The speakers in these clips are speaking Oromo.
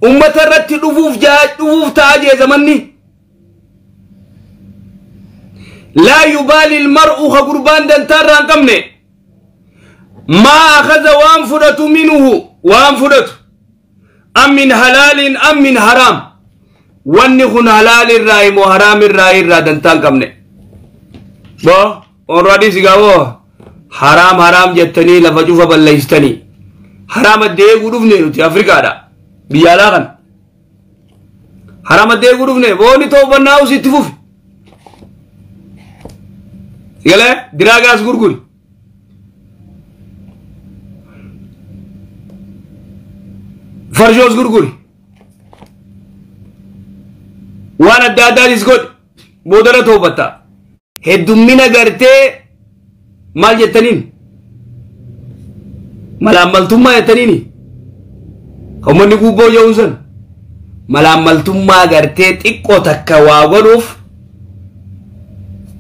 Ummata irratti dhufuuf dhufuuf ta'a jee zamanni. Laa yubaali ilmar'u ka gurbaan dantaa irraa hin qabne. Maa akaza waan fudhatu minhu waan fudhatu. Am min halaalin am min haraam. Wanni kun halaal irraa immoo haraam irraa irraa dantaa hin qabne. Boo onradii sigaa boo haraam haraam jettanii lafa cufa balleessitanii. Haraam addee eeguu dhufne nuti Afrikaadha. Biyya alaa kana. Haraam addee eeguu dhufne boonni to'annaa usitti fufi. Sigalee diraagaas gurguri. Farshoos gurguri. Waan adda addaatis godhi. Boodara toobatta. Heddummina gartee maal jettaniin? Malaammaltummaa jettaniini? Uummanni gubboo jedhuun san malaammaltummaa gartee xiqqoo takka waa godhuuf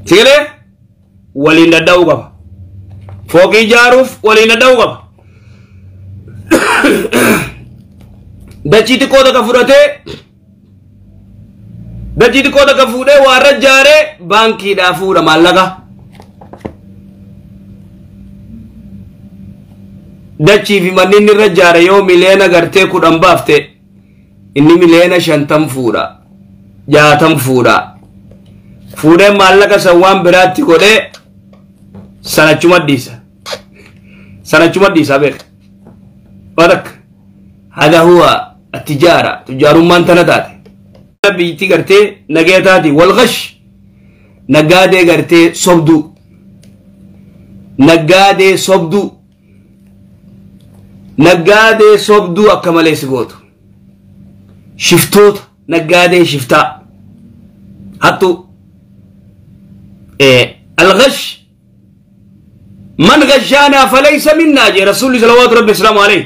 sigalee waliin dadhabuu qaba. Fooqii ijaaruuf waliin dadhabuu qaba. Dachii xiqqoo takka fudhatee dachii xiqqoo takka fuudhee waa irra ijaaree baankiidhaa fuudha maallaqa. Dachii fi manni inni irra ijaare yoo miliyoona gartee 10 baafte inni miliyoona 50 fuudha. 60 fuudha. Fuudhee maallaqa san waan biraatti godhee sanachuma dhiisa. Sanachuma dhiisa beeka. Barak. Hada huwa atijaara. Tujaarummaan tana taate. Biyyatti gartee nagaya taati. Walghash. Naggaadee gartee sobduu. Naggaadee sobduu. Naggaadee sobduu akka malee si gootu. Shiftoota naggaadee shiftaa. Hattu. Alghash. Man ghashaanaa falaysa minnaa jee Rasuulli salawaatu rabbi islaamu alayhi.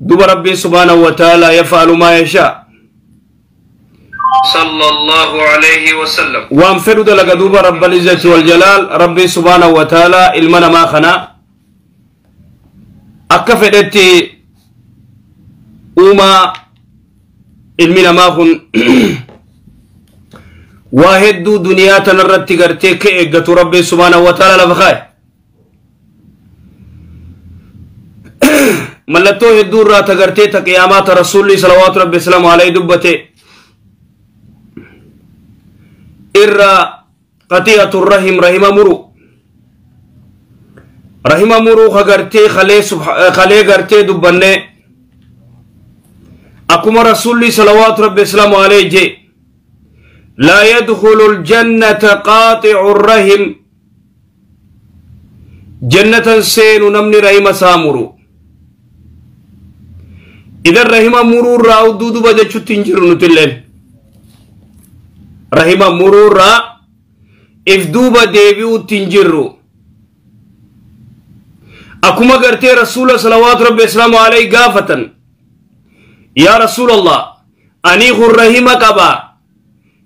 Duba rabbi subhaanahu wa ta'ala yaf'alu maa yashaa. Sallallahu alayhi wa sallam. Waan fedhu dalaga duuba rabbal izzati wal jalaal rabbi subhaanahu wa ta'ala ilma namaa kana akka fedhetti uumaa ilmi namaa kun waa hedduu duniyaa tanarratti gartee ka eeggatu rabbi subhaanahu wa ta'ala lafa kaa'e. Mallattoo hedduu irraa ta gartee ta qiyaamaa ta rasuulli salawaatu rabbi islaamu alayhi dubbate irra qati'atu rahim rahima muru. Rahima muruu ka gartee kalee gartee dubbanne akkuma rasuulli salawaatu rabbi islaamu alayhi jee laa yadkhulu aljannata qaaxi'u rahim jannatan seenu namni rahima isaa muru. Idan rahima muruu irraa udduu duba jechutti hin jiru nuti illeen. Rahima muruu irraa if duuba deebi'utti hin jirru. Akkuma gartee rasuula salawaatu rabbi islaamu alayhi gaafatan yaa rasuulallah ani kun rahima qaba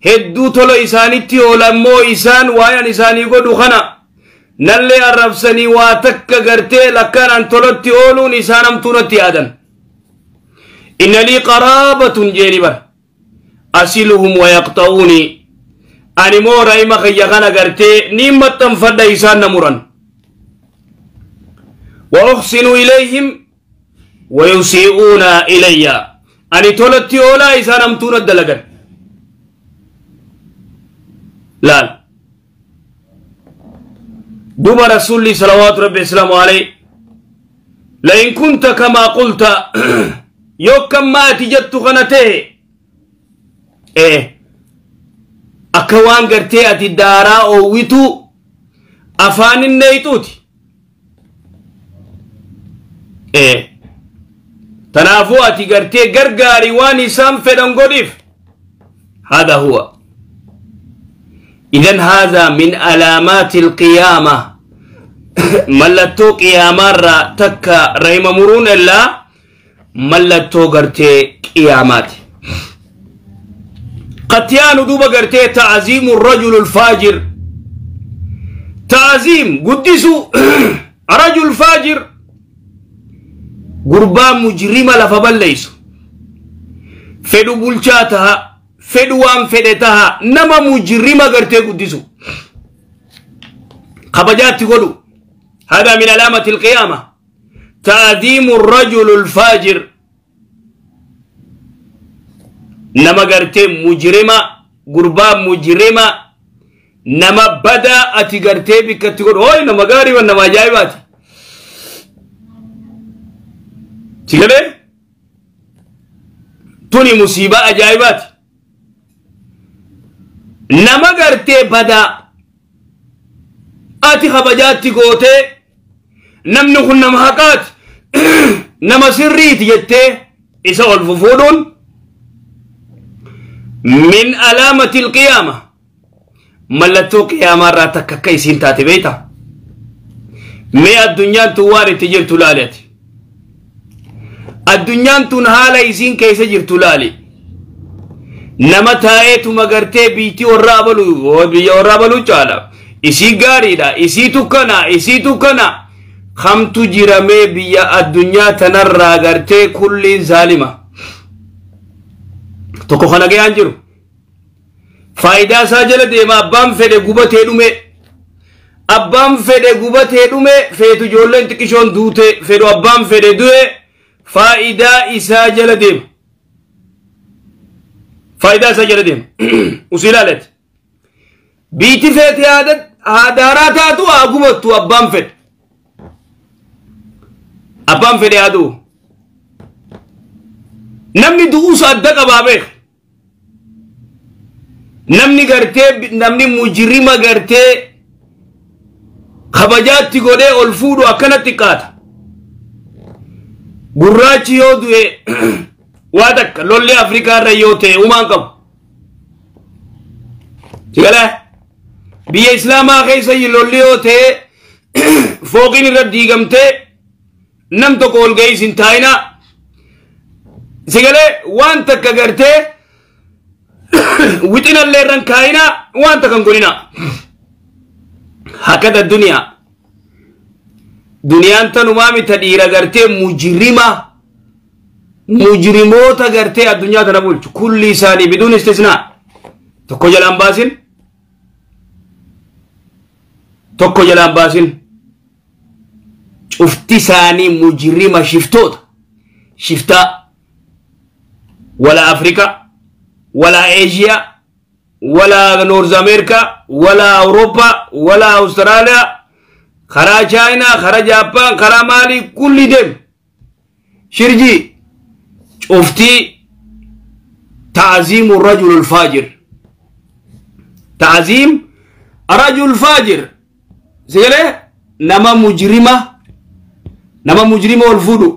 hedduu tola isaanitti oola immoo isaan waa'ee isaanii godhu kana nallee arrabsanii waa takka gartee lakkaan an tolatti ooluun isaan hamtuu natti yaadan. Inna lii qaraabatun jeeni bara asiluhum wa yaqta'uuni ani moo rahima kiyya kana gartee niin maxxanfadha isaan na muran. Wa uxsinu ilayhim wa yusii'uuna ilayya ani tolatti oolaa isaan hamtuu na dalagan. Laal duba rasuulli salawaatu rabbi islaamu alayhi lain kunta kamaa qulta yoo kammaa ati jettu kana ta'e akka waan gartee ati daaraa oowwitu afaanin neeyxuuti. Tanaafuu ati gartee gargaari waan isaan fedhan godhiif. Hada huwa. Idan haadha min alaamaati alqiyaama. Mallattoo qiyaamaarraa takka rahima muruun illaa mallattoo gartee qiyaamaati. Qatiyaanu duuba gartee ta'aziimu rajulu alfaajir. Ta'aziim guddisu rajul faajir gurbaa mujrima lafa balleeysu. Fedhu bulchaa taha, fedhu waan fedhe taha, nama mujrima gartee guddisu kabajaatti godhu. هذا من علامة القيامة، تعظيم الرجل الفاجر. نما غرتي مجرمة، غربا مجرمة، نما بدا أتي غرتي بكتي هوي نما غاري ونما جايباتي تيغلي توني مصيبة أجايبات. نما غرتي بدا أتي خبجاتي قوتي نمني خن نما حقات نما سريت جتي إسا الففودون من علامة القيامة. ملتو قيامة راتك كيسين تاتي بيتا مي الدنيا تواري تجير تلاليتي الدنيا تنهالا يسين كيسة جير تلالي. نما تايتو مغرتي بيتي ورابلو بيا ورابلو چالا إسي غاريدا إسي تكنا إسي تكنا خمتو جرمي بيا الدنيا تنرى غرتي كل ظالمة توكو خنگي انجرو فائدہ ساجل دیما ابام فیدے گوبتے دومے ابام فیدے گوبتے دومے فیتو جولن تکشون دوتے فیدو ابام فیدے دوے فائدہ اساجل دیم فائدہ ساجل دیم اسی لالت بیتی فیتی عادت آداراتا تو آگوبت تو ابام فید ابام فیدے آدو نمنی دوس ادک ابابے نمنی کرتے نمنی مجرمہ کرتے خبجات تی گودے الفودو اکنت تکاتا گراچی ہو دوئے وادک لولے افریقہ رہی ہوتے امان کب چکل ہے بی اسلام آخی سے یہ لولے ہوتے فوقین رب دیگم تے نم تو کول گئی سنتائنا سگلے وان تک کرتے وطن اللہ رنگ کھائنا وان تک انگولینا. حقیقت الدنیا دنیا انتا نمامی تدیر کرتے مجرمہ مجرموتا کرتے الدنیا تنبول کل سانی بدون استثناء. تو کو جلان باسن تو کو جلان باسن افتی سانی مجرمہ شفتوت شفتا ولا افریقہ ولا ایشیا ولا نورز امریکہ ولا اوروپا ولا استرالیا خرا چائنا خرا جاپان خرا مالی کل دم شرجی افتی تعظیم الرجل الفاجر تعظیم الرجل الفاجر سیلے نما مجرمہ نما مجرمہ والفودو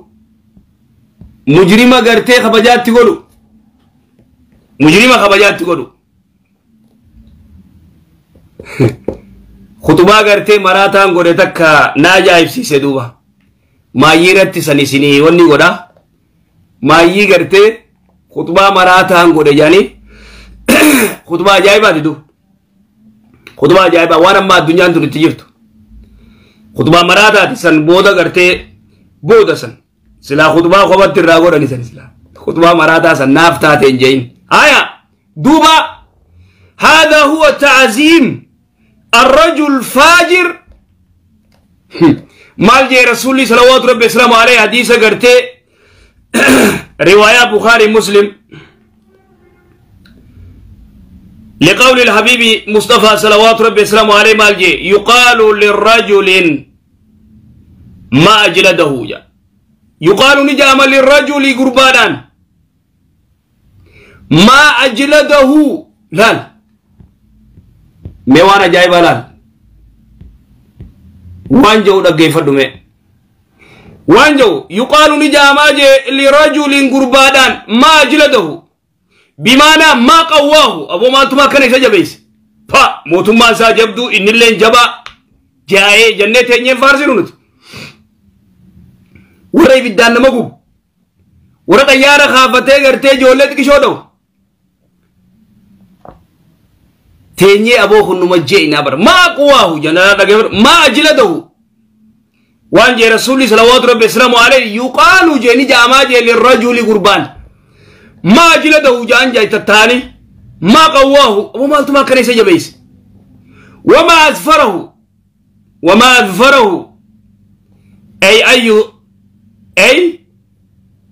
مجرمہ کرتے خبجات تگولو مجرمہ خبجات تگولو خطبہ کرتے مراتان گوڑے تک ناجائب سی سے دوبا مائی رتی سنی سنی ونی گوڑا مائی کرتے خطبہ مراتان گوڑے یعنی خطبہ عجائبہ دی دو خطبہ عجائبہ وانا ما دنیا انتو نتجرتو خطبہ مراتا دی سن بودا کرتے بودا سن سلا خطبہ خوبت را گوڑا نہیں سن سلا خطبہ مراتا سن نافتا تین جین آیا دوبا. هذا هو تعظيم الرجل الفاجر. مال جے رسول صلوات رب اسلام علیہ حدیث کرتے روایہ بخاری مسلم لقول الحبیب مصطفیٰ صلوات رب اسلام علیہ مال جے یقال للرجل ما اجلده جا یقال نجام للرجل قربانان ما اجلده لال میوانا جائے بالال وان جو دگے فدو میں وان جو یقال نجاما جے لرجل قربانان ما اجلده بمعنى ما قواه ابو ما تما كان سجبيس فا موتما سجبدو ان اللين جبا جائے جنت ہیں فارسنون ورے بدان مگو ورے طیارہ خافتے کرتے جولت کی شودو تینی ابو خن مجینا بر ما قواه جنا دغه ما اجلده وان جے رسول صلوات رب اسلام علیہ یقال جنی جاما جے للرجل قربان ما أجلده جان جاي تتاني ما قواه وما ألتما كان يسجبيس وما أذفره وما أذفره أي أي أي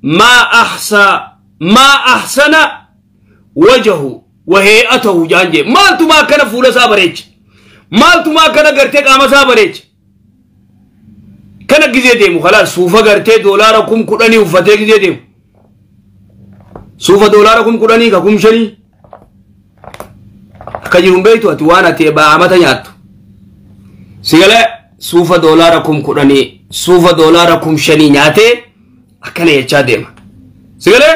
ما أحسن ما أحسن وجهه وهيئته جانجي ما أنتما كان فولا سابريج ما أنتما كان قرتك أما سابريج كان جزي ديمو خلاص سوفا قرتي دولاركم كلني وفتي جزي ديمو سوفا دولاركم كلني ككم شري كجيرون بيتو أتوانا تيبا أمتا نياتو سيغلا سوفا دولاركم كلني سوفا دولاركم شني نياتي أكن يجا ديما سيغلا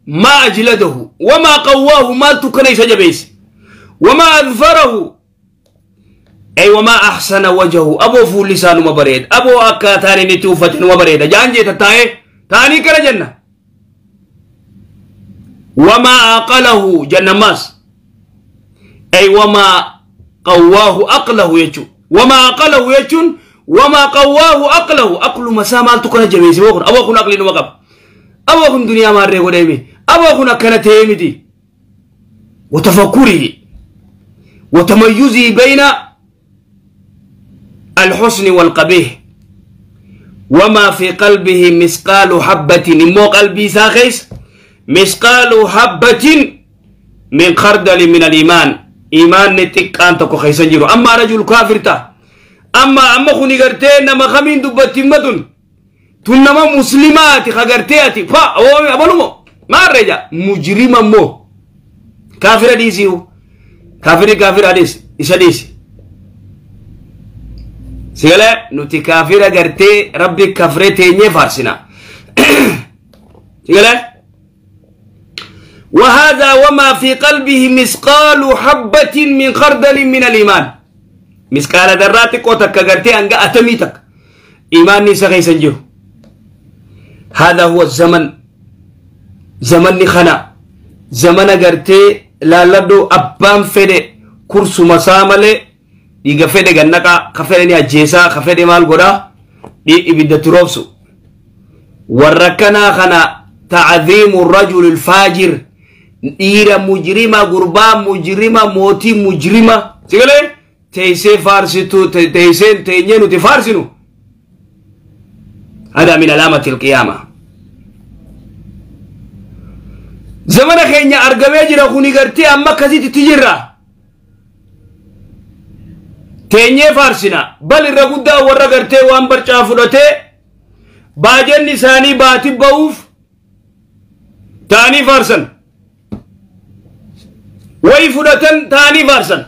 ما أجلده وما قواه ما تكني سجبيس وما أذفره أي وما أحسن وجهه أبو فول لسانه مبريد أبو أكاتاني نتوفة مبريد جانجي تتاي تاني كلا جنة وما أقله جنة ماس أي وما قواه أقله يجو وما أقله يجون وما قواه أقله أقل مسا ما تكني جبيس أبو كن أقل نوقف أبو كن دنيا ما ريغو ديمي أبو كن كانت تيمتي وتفكره وتميزه بين الحسن والقبيح وما في قلبه مثقال حبة مو قلبي ساخيس مثقال حبة من خردل من الإيمان إيمان نتك أنت كخيسن جيرو أما رجل كافر تا أما خوني قرتين نما خمين دبتي مدن تنما مسلمات خغرتياتي فا أبلمو ما رجع مجرم مو كافر ديسيو كافر كافر حديث إيش حديث سيلا نتي كافر غرتي ربي كفرتي ني فارسنا سيلا وهذا وما في قلبه مثقال حبة من خردل من الإيمان مثقال ذرات قوتك غرتي أنغا أتميتك إيمان نيسا غيسنجو هذا هو الزمن زمن خنا زمن غرتي لا لدو أبام فدي كرسو مسامله ديغا فدي غنقا خفدني أجيسا خفدي مال غدا دي إبدا تروفسو وركنا خنا تعظيم الرجل الفاجر إيرا مجرمة غربا مجرمة موتي مجرمة سيقولي تيسي فارسيتو تيسين تينينو تفارسينو هذا من علامة القيامة زمن خينيا أرقمي جرا خوني غرتي أما كزيت تجرا تيني فارسنا بل الرقودة ورا غرتي وان برچا فرته باجن نساني باتي بوف تاني فارسن وي فرتن تاني فارسن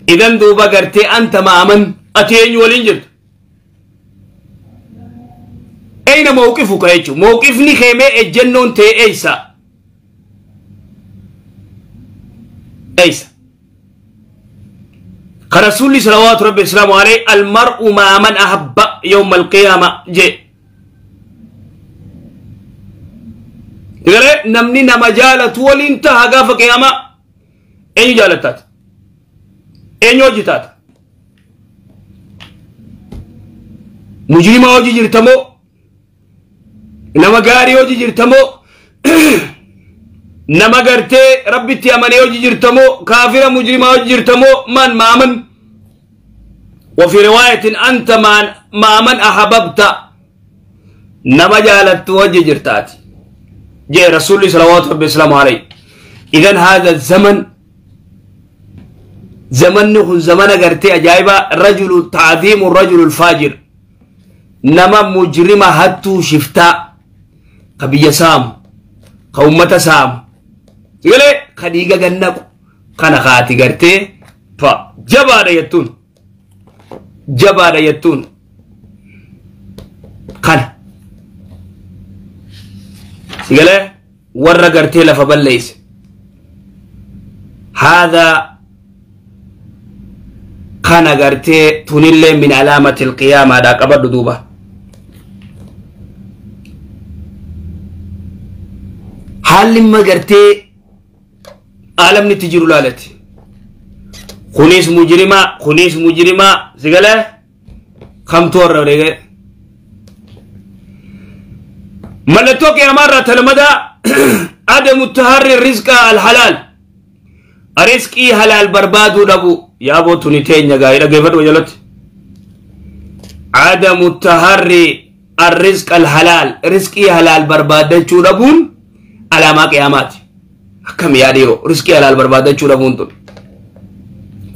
إذن دوبا غرتي أنت ما أمن أتيني ولينجرت أين موقفك يجو موقفني خيمة الجنون تي إيسا إيسا رسول صلوات ربي السلام عليه المرء مع من أحب يوم القيامة جي نمني نمجالة ولينتهى قاف قيامة أين جالتات أين وجتات مجرمة وجي جرتمو نما غاري وجي جرتمو نما غرتي ربي تيامني وجي جرتمو كافر مجرمة وجي جرتمو من ما من وفي رواية أنت ما من أحببت نما جالت وجي جرتات جاء رسول الله صلوات ربي السلام عليه. إذن هذا الزمن زمن نخن زمن غرتي أجايبا رجل تعظيم الرجل الفاجر نما مجرمة هتو شفتا قبية سام قومة سام يقولي خديقة جنك خنا خاتي غرتي فجبار يتون جبار يتون خنا يقولي ورا غرتي لفبليس هذا خنا غرتي تنل من علامة القيامة دا قبر دوبا حال ما غرتي عالم نتجرو لالتي خنيس مجرمة خنيس مجرمة سيقاله خمتور رغي. Mallattoo qiyaamaa irraa talamadaa adamu taharri rizqa alhalaal rizqii halaal barbaaduu dhabu. Yaaboo tuni teenya gaa'ii dhaggeeffadhu jalatti. Adamu taharri arrizq alhalaal rizqii halaal barbaadachuu dhabuun alaamaa qiyaamaati. Akkam yaa dhiiroo, rizqii halaal barbaadachuu dhabuun tun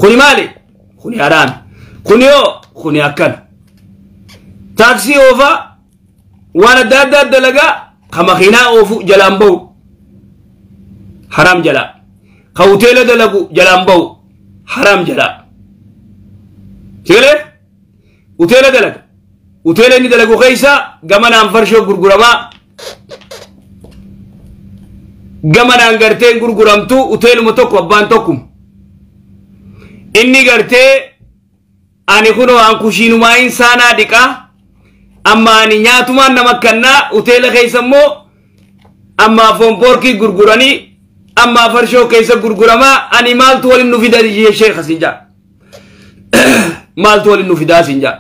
kuni maali? Kuni haraami. Kuni yoo kuni akkana taaksii oofaa waan adda addaa dalagaa ka makiinaa oofu jalaan bahu haram jalaa, ka hoteela dalagu jalaan bahu haram jalaa. Sigalee hoteela dalaga, hoteela inni dalagu keessa gamanaan farshoo gurguramaa, gamanaan garteen gurguramtu. Hoteeluma tokko, abbaan tokkuma. Inni gartee ani kunoo an kushiinumaa saanaa dhiqaa, amma ani nyaatumaan nama kannaa. Hoteela keessa immoo amma foon poorkii gurguranii, amma farshoo keessa gurguramaa. Ani maaltu waliin nu fida sheekha siin jaa? Maaltu waliin nu fidaa siin jaa?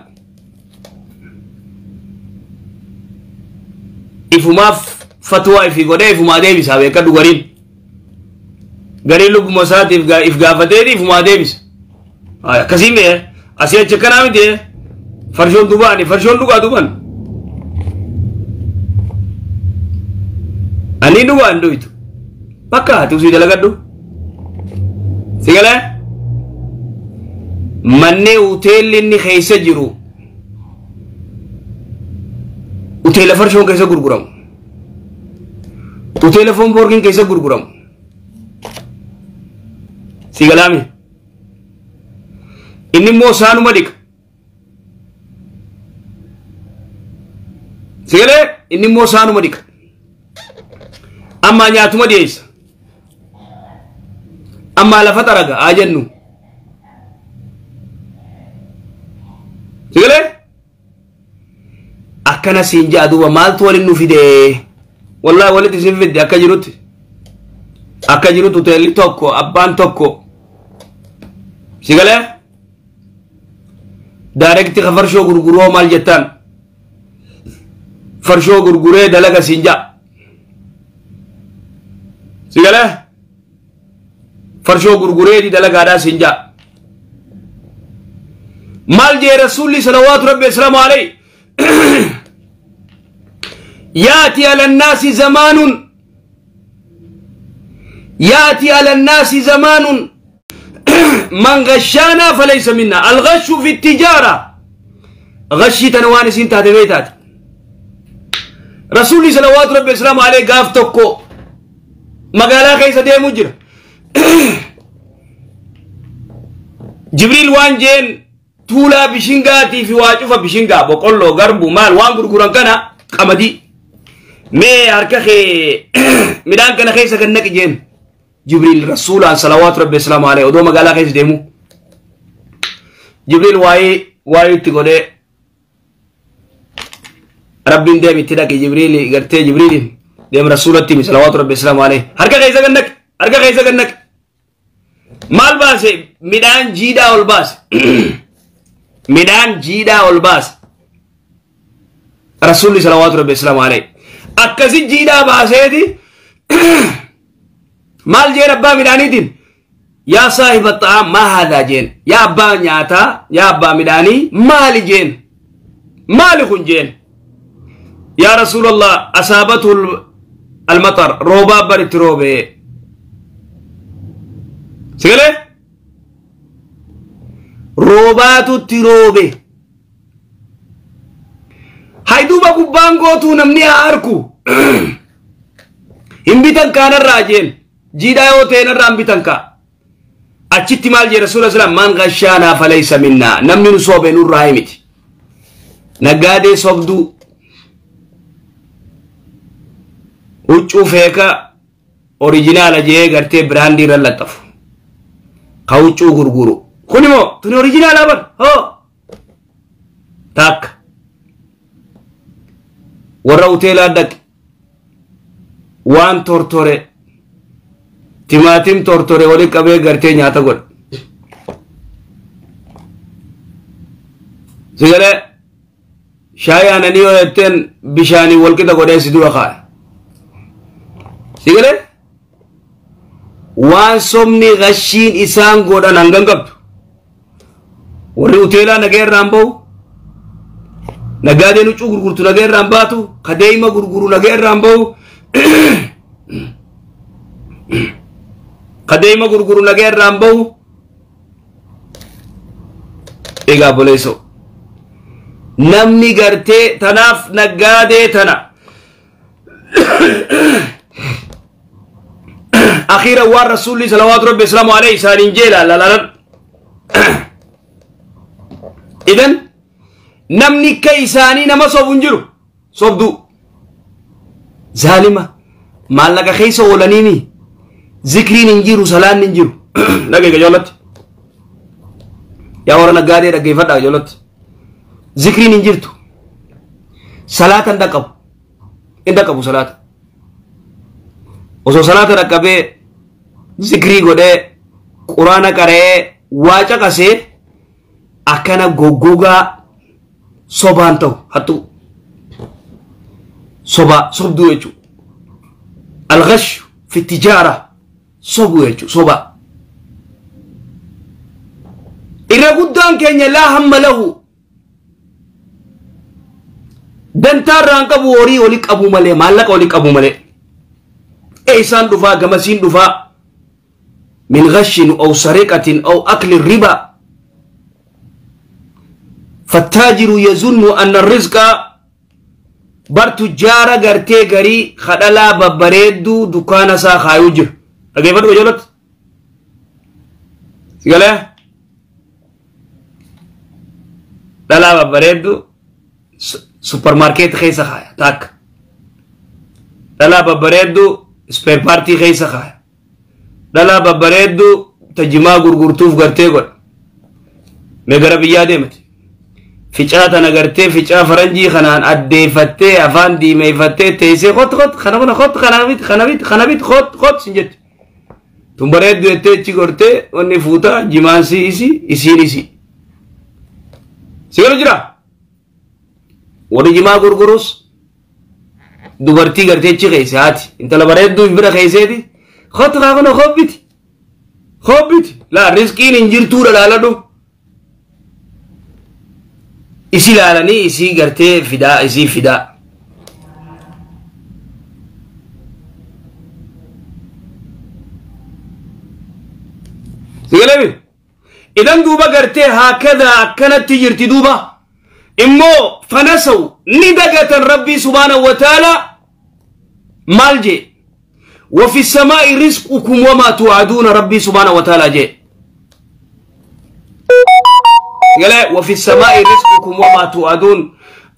Ifumaaf fatwaa ifi godhee ifumaa deebisaa. Beekadhu, gariin gariin lubbuma isaatiif if gaafateeti ifumaa deebisa. Akkasiin bee asii achi akkanaa miti. Farshoon dubaani farshoon dhugaa duban ani dhugaa hin dhuytu bakka ati usii dalagadhu. Si galee mannee hoteelli inni keessa jiru hoteela farshoon keessa gurguramu, hoteela foon poorkiin keessa gurguramu. Si galaami inni immoo saanuma dhiqa. Si galee inni immoo saanuma dhiqa, ammaa nyaatuma dhiyeessa, ammaa lafa xaraga haa jennu. Si galee akkana siin ja'a duuba maaltu waliin nu fide? Wallahi walitti isin fidde. Akka jirutti, akka jirutti hoteelli tokko, abbaan tokko. Si galee direct ka farshoo gurguroo maal jettaan farshoo gurguree dalaga siin ja'a. Si galee farshoo gurguree dalagaadhaa siin ja'a. Maal jee Rasuulli salawaatu rabbi asalaamu alayhi? ياتي على الناس زمان، ياتي على الناس زمان، من غشانا فليس منا. الغش في التجارة، غشي تنواني سين تحت بيتات. رسولي صلوات ربي وسلامه عليه gaaf tokko magaalaa keessa deemu jira. Jibriil waan jeen, tuulaa bishingaatii fi waa cufa bishingaa, boqqolloo, garbu, maal waan gurguran kana, qamadii, mee harka kee midhaan kana keessa kan naqi jeen Jibriil rasuulaan salawaatu rabbi wasalaamu alayhi. Odoo magaalaa keessa deemu Jibriil waa'ee itti godhee rabbiin deem itti dhaqi. Jibriil gartee Jibriilin deem rasuulatti himi salawaatu rabbi wasalaamu alayhi, harka keessa kan naqi, harka keessa kan naqi. Maal baase? Midhaan jiidhaa ol baase, midhaan jiidhaa ol baase. Rasuulli salawaatu rabbi wasalaamu alayhi akkasi jiidhaa baaseeti maal jeen abbaa midhaaniitiin? Yaa saahiba xa'aam, maa haadaa jeen. Yaa abbaa nyaataa, yaa abbaa midhaanii, maali jeen, maali kun jeen. Yaa rasuulallah, asaabatu almaxar, roobaa baritti roobee. Sigalee roobaatutti roobe. Hayduuba gubbaan gootuu namni haa arku hin bitan kaanarraa jeen. Jiidhaa yoo ta'e narraa hin bitan kaa. Achitti maal jee rasuula sallam? Man gashaanaa falaysa minnaa. Namni nu soobe nurraa himiti. Naggaadee sobduu huccuu feeka original jee gartee brand irra laxafu ka huccuu gurguru kun immoo tuni original bar hoo takka. Warra hoteelaa dhaqe waan tortore, timaatim tortore wali qabee gartee nyaata godha. Sigalee Shaayii aananii yoo jetteen bishaanii walqixa godhee si dura kaaya. Si galee? Waan sobni gashiin isaan godhan hangan qabdu. Warri hoteelaa nagaa irraan bahu, nagaadeen huccuu gurgurtu nagaa irraan baatu, kadeema gurguru nagaa irraan bahu, kadeema gurguru nagaa irraan bahu. Egaa boleessoo namni gartee tanaaf naggaadee tana akhiira waan rasuulli salawaatu rabbi islaamu alayhi isaaniin jeela lalalan. Idan namni akka isaanii nama sobu hin jiru. Sobduu zaalima maallaqa keessa oolaniimi zikriin hin jiru, salaanni hin jiru. Dhageega jaalatti, yaa warra naggaadee dhaggeeffadhaa jaalatti, zikriin hin jirtu, salaata hin dhaqqabu, hin dhaqqabu salaata. Osoo salaata dhaqqabee zikrii godhee quraana qara'ee waa caqasee akkana goggogaa sobaan ta'u hattu soba sobduu jechuudha. Alghashu fi tijaara sobuu jechuudha soba. Irra guddaan keenya laa hamma lahu dantaa irraan qabu, horii olii qabu malee, maallaqa olii qabu malee. Eessaan dhufaa, gamasiin dhufaa, min ghashin aw sariqatin aw akli riba. Fattaajiru yazunnu anna rizqa bar tujjaara gartee garii kadhalaa babbareedduu dukkaana isaa kaayuu jira. Dhageeffadhu ijoollotti. Sigalee dhalaa babbareedduu supermarket keessa kaaya takka. Dhalaa babbareedduu spare partii keessa kaaya. Dhalaa babbareedduu tajimaa gurgurtuuf gartee godha. Mee gara biyyaa deemati. Ficaa tana gartee ficaa faranjii kanaan addeeffattee afaan diimeeffattee teessee kot kot kana kana kot kana bit kana bit kana bit kot kot sin jetti. Tun bareeddu jettee achi gortee wanni fuutaa jimaan si isi isiin isi. Si galu jira? Warri jimaa gurgurus dubartii gartee achi keesse haati intala bareedduu bira keesseeti kot kaa kana hobbiti hobbiti laa riskiin hin jirtuudha laaladhu. Isi laalanii isii gartee fidaa isii fidaa. Sigalami? Idan duuba gartee haakadaa akkanatti jirti duuba. Immoo fanasaw ni dagatan rabbii subhaanahu wa ta'ala maal jee? وفي السماء رزقكم وما توعدون ربي سبحانه وتعالى جي. قال وفي السماء رزقكم وما توعدون.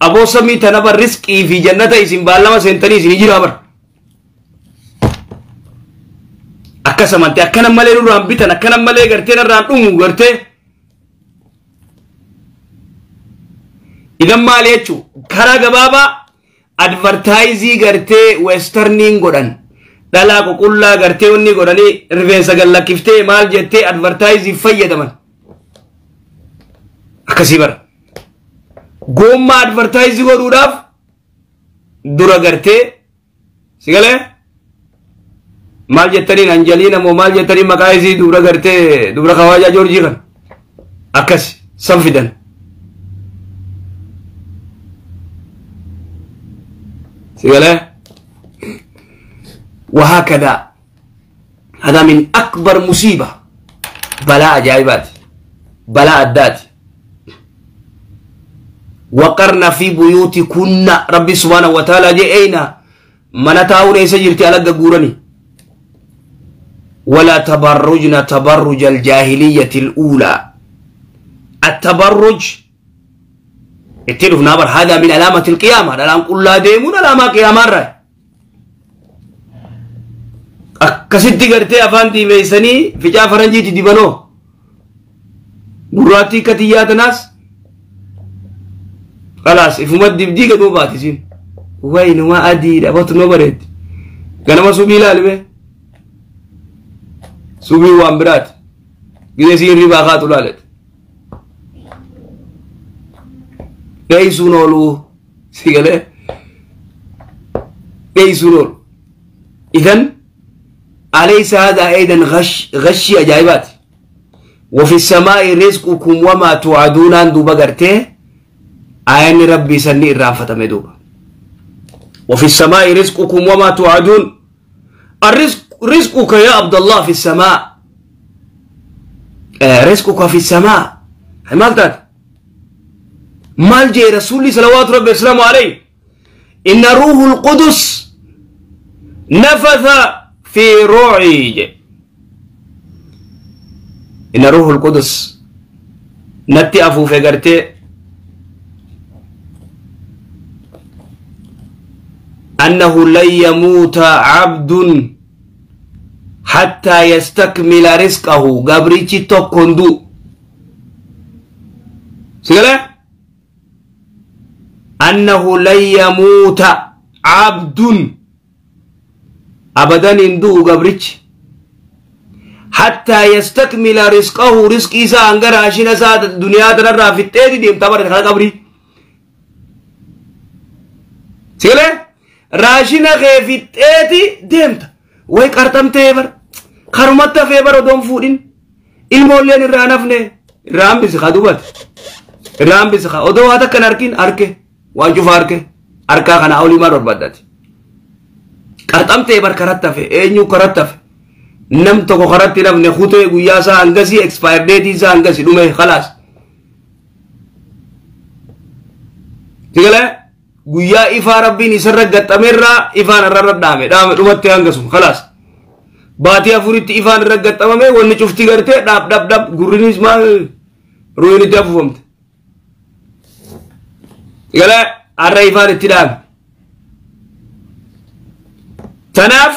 أبو سمي تنبر رزقي في جنة إسم بالما سنتني سنجي رابر. أكسمنتي أكنا مالي رام بيتنا أكنا مالي غرتين رام أمو غرتي. إذا ما ليتشو كرا بابا advertising gartee westerniin godhan. Dhalaa qoqullaa gartee wanni godhanii rifeensa gallakkiftee maal jettee advertising fayyadaman. Akkasii bara. Goommaa advertising godhuudhaaf dura gartee si galee maal jettaniin Anjaliina moo maal jettaniin maqaa isii dubra gartee dubra kawaajaa Joorjii kan akkas san fidan. Si galee وهكذا هذا من أكبر مصيبة بلاء جايبات بلاء الدات. وقرنا في بيوتكن ربي سبحانه وتعالى جئنا من تاون سجرتي على قورني ولا تبرجنا تبرج الجاهلية الأولى. التبرج اتلف نابر هذا من علامة القيامة. الآن قل لا ديمون علامة قيامة رأي akkasitti gartee afaan diimeessanii ficaa faranjiitti dibanoo gurraattii akka xiyyaa tanaas khalaas ifuma dibdii gaduu baati isiin waynuma adiidha batu no bareetti ganama subii ilaalime subii waan biraati gidee siin ribaa kaatu laalet dheeysuun ooluu. Si galee dheeysuun oolu. Idan alaysa haadhaa aydan gashii ajaa'ibaati. Wafi samaa'i rizqukum wamaa tu'aduunaan duuba gartee aayanni rabbii sanni irraanfatame duuba. Wafi samaa'i rizqukum wamaa tu'aduun. Rizquka yaa Abdallah fi samaa. Rizquka fi samaa. Maal taate? Maal jee rasuulli salawaatu rabbi wasalaamu alayhi? Inna ruuhul qudus nafatha fi ruucii je. Inna ruuhul qudus natti afuufe gartee annahu lan yamuuta abdun hattaa yastakmila rizqahu, gabrichi tokko hin du'u. Si galee? Annahu lan yamuuta abdun, abadan hin du'u gabrichi, hattaa yastakmila rizqahu, rizqii isaa hanga raashina isaa duniyaa tanarraa fixxeeti deemtaa bara kana qabrii. Si galee? Raashina kee fixxeeti deemta. Way qarxamtee bar karumatti hafee bar odoon fuudhin ilmoolleen irraa nafne irraa hambisi kaa dubate irraa hambisi kaa odoo waa takka hin arkin arke waan cufa arke harkaa kanaa olii maal barbaaddati. Qarxamtee bar karatti hafe eenyu karatti hafe nam tokko karatti nafne kutee guyyaa isaa hangasii expire date isaa hangasi dhume khalaas. Sigalee guyyaa ifaa rabbiin isarra gaxamerraa ifaan irra dhaame dhaame dhumatte hangasum khalaas. Baatii afuritti ifaan irra gaxamame wanni cufti gartee dhaab dhab dhab gurrinis maal ruuyin itti afuufamte. Sigalee har'a ifaan itti dhaame. Tanaaf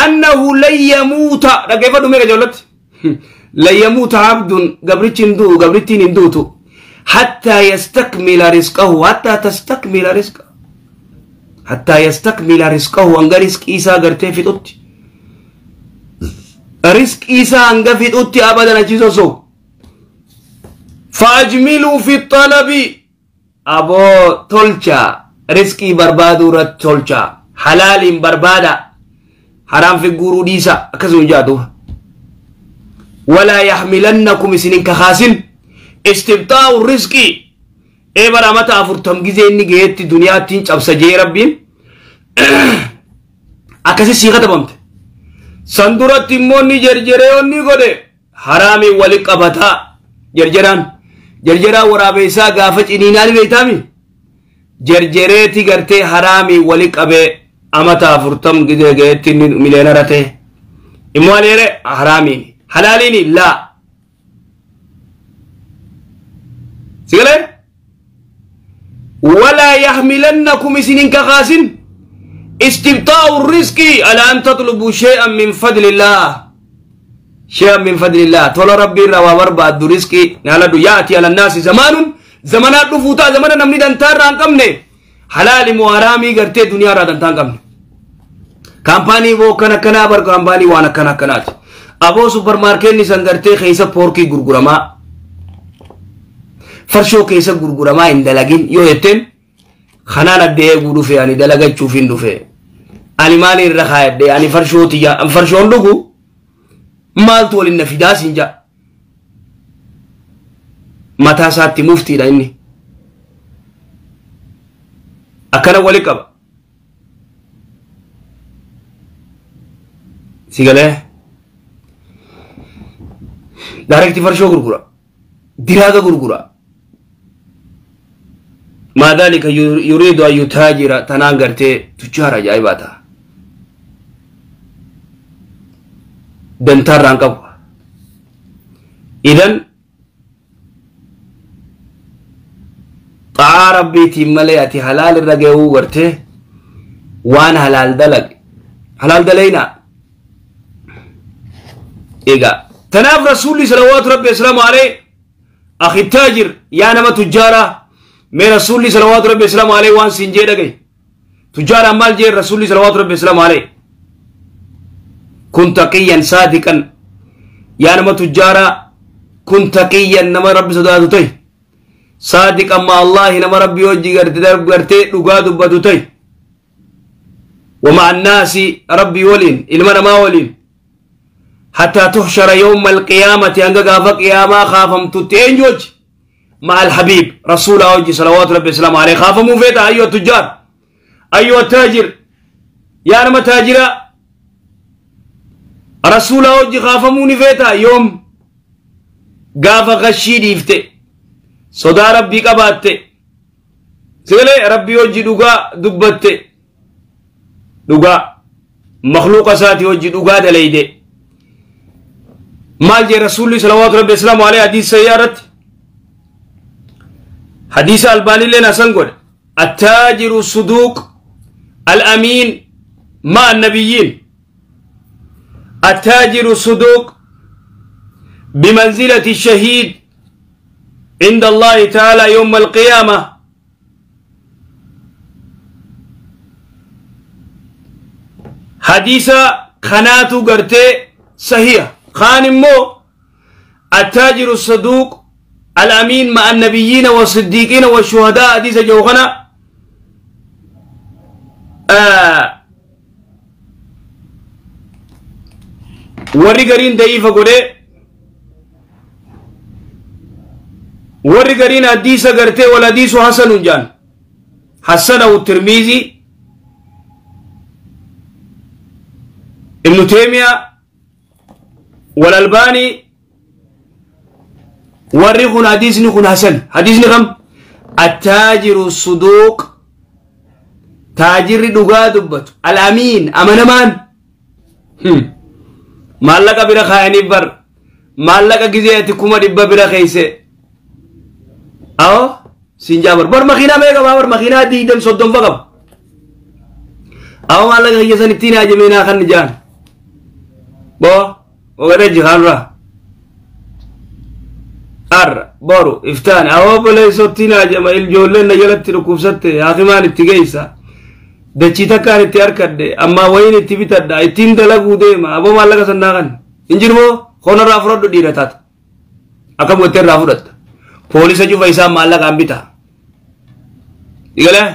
annahu lan yamuuta dhaggeeffadhu meeqa joollatti. Lan yamuuta abdun, gabrichi hin du'u, gabrittiin hin duutu. Hattaa yastakmila rizqahu, hattaa tastakmila rizqa. Hattaa yastakmila rizqahu, hanga rizqii isaa gartee fixutti. Rizqii isaa hanga fixutti abadan achi sosoo. Faajmiluu fi xalabi, aboo tolcha, rizqii barbaaduu irratti tolcha, halaaliin barbaada, haraam fi guuruu dhiisa akkasuma jaatu. Walaa yaxmilannakum isin hin kakaasin istibxaa'u rizqii ee bara mata 40 gizee inni gaheetti duniyaattiin cabsa jee rabbiin akkasi sii katabamte. San duratti immoo inni jerjeree onni godhe haraamiin wali qabataa jerjeraan jerjeraa waraabeessaa gaafa ciniinaa ni beektaami. Jerjereeti gartee haraamiin wali qabee amata 40 gizee gaheetti inni mileenara ta'e. Immoo aleere haraamiin halaaliin laa. Sigalee? Walaa yaxmilannakum isin hin kakaasin istibxaa'u rizqii ala an tatlubu shay'an min fadlillah. Shay'an min fadlillah. Tola rabbii irraa waa barbaaddu rizqii naaladhu yaati ala naasi zamaanun zamanaa dhufuu ta'a zamana namni dantaa irraa hin qabne halaali moo haraamii gartee duniyaa irraa dantaa hin qabne. Kaampaanii boo kan akkanaa bar kaampaanii waan akkana akkanaati. Aboo supparmaarkeenni san gartee keessa poorkii gurguramaa farshoo keessa gurguramaa hin dalagin yoo jetteen kanaan adda eeguu dhufe ani dalagachuuf hin dhufe. Ani maali irra kaayadhe ani farshoo tiyya farshoon dhugu maaltu waliin na fidaa siin ja'a. Mataa isaatti muftiidha inni. Akkana wali qaba. Si galee? Daarekti farshoo gurgura. Diraaga gurgura. Maa dhalika yuriidu an yutaajira tanaan gartee tujjaara ajaa'ibaa ta'a. Dantaarraa hin qabu. Idan xa'aa rabbiitiin malee ati halaal irra gahuu gartee waan halaal dalag. Halaal dalaynaa. Egaa tanaaf rasuulli salawaatu rabbi wasalaamu alayhi akhi taajir yaa nama tujjaaraa mee rasuulli salawaatu rabbi wasalaamu alayhi waan siin jee dhagaye. Tujjaaraan maal jee rasuulli salawaatu rabbi wasalaamu alayhi? Kun taqiyyan saadiqan, yaa nama tujjaaraa kun taqiyyan nama rabbi sodaatu ta'e Saadiqan ma Allahi nama Rabbii hojii gartee dhugaa dubbatu ta'i. ومع الناس ربي ولين إلما ما ولين حتى تحشر يوم القيامة أنك قافك قيامة خافم تتين مع الحبيب رسول الله صلوات ربي السلام عليه خافم فيتا. أيها التجار، أيها التاجر، يا نما تاجرة رسول الله خافموني فيتا يوم قافا غشي ديفته صدا ربي قباته سيلي ربي وجي دوغا دبته دوغا مخلوق ساتي وجي دوغا دليده مال جي رسول صلوات ربي السلام عليه. حديث سيارة حديث الباني لنا سنقول التاجر الصدوق الأمين مع النبيين. التاجر الصدوق بمنزلة الشهيد عند الله تعالى يوم القيامة. حديث خناتو قرتي صحيح. خانمو التاجر الصدوق الأمين مع النبيين والصديقين والشهداء. حديث جوخنا ورقرين ضعيفة قري ورقرين حديث قرتي والحديث حسن جان حسنه الترمذي ابن تيمية والألباني ورقون حديث نكون حسن. حديث نكم التاجر الصدوق تاجر دغا دبت الأمين أمنمان مالك بira khayani bar مالك gizeeti kuma dibba bira khayse aw sinjabar bar makhina mega bar makhina diidam soddom faqab aw مالك yesan ittina jemena khan jaan bo ogare jihanra ar boru iftaan aw bole sottina jema il jolle na jalatti rukubsatte hakimaan itti geessa dachii takkaan itti harkadde amma wayin itti bitadha ittiin dalaguu deema aboo maallaqa sannaa kan injirmoo konarraa fudhadhu dhiira taata akkam gottee irraa fudhatta poolisa cufa isaa maallaqaan bita igalee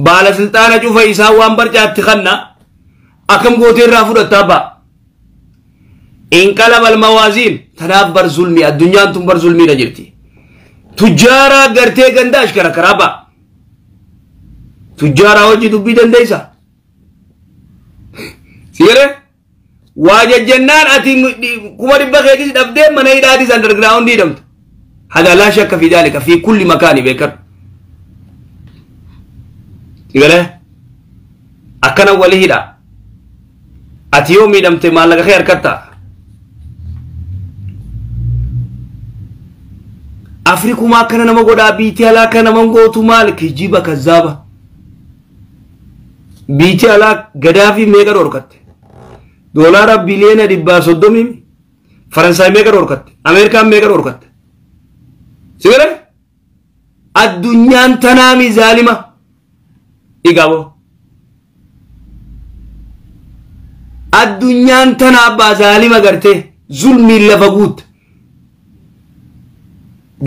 baala silxaana cufa isaa waan barcaatti kanna akkam gootee irraa fudhatta abbaa inqalaba almawaaziin. Tanaaf bar zulmii addunyaan tun bar zulmiidha jirti. Tujjaaraa gartee ganda ashkara karaa ba'a. Tujjaaraa hojii dubbii dandeessa. Sigalee waa jajjannaan ati 500,000 keetis dhabdee mana hidhaatis underground hidhamta. Hada laa shakka fi daalika fi kulli makaani beekar. Sigalee akkana walii hidha. Ati yoo miidhamte maallaqa kee harkatta. Afrikumaa akkana nama godhaa biitii alaa akkana nama gootu maal kijiba kazzaaba. Biitii alaa Gaddaafii meeqa dhorkatte? Doolaara biliyoona 130 Faransaay meeqa dhorkatte? Ameerikaan meeqa dhorkatte? Sigare? Addunyaan tanaami zaalima. Igaabo. Addunyaan tana abbaa zaalima gartee zulmiin lafa guutte.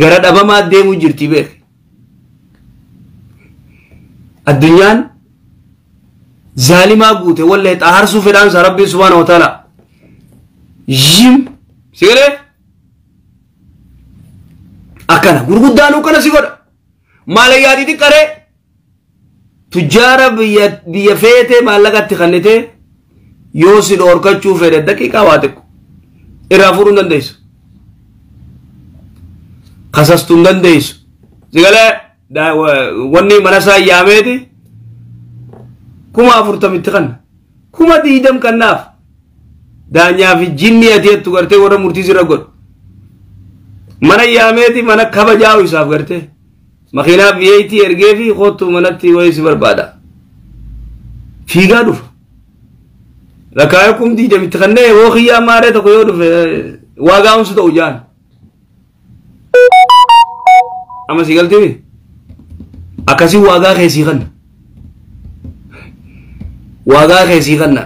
Gara dhabamaa deemuu jirti beek. Addunyaan zaalimaa guute wallahi xaaharsuu fedhaansa Rabbiin subhaanahu wa ta'ala. Yim sigalee akkana gurguddaanuu kana si godha. Maalayyaa xixiqqaree tujjaara biyya feetee maallaqatti kannitee yoo si dhorkachuu fedhe daqiiqaa waa xiqqo irraa fuudhuu hin dandeessu. Kasastuu hin dandeessu. Sigalee wanni mana isaa yaameeti 40,000 kanna 20,000 kannaaf daanyaa fi jinni ati jettu gartee warra murtii sirra godhu. Mana yaameeti mana kabajaa'u isaaf gartee makiinaa V8 ergee fi kootu manatti wayii si barbaada. Fiigaa dhufa. Lakkaa'ee 20,000 kannee yoo xiyyaa maaree tokko yoo dhufe waa gaa'umsu ta'u jaan. Amma si galtee akkasii waagaa keessii kanna. Waagaa keessii kanna.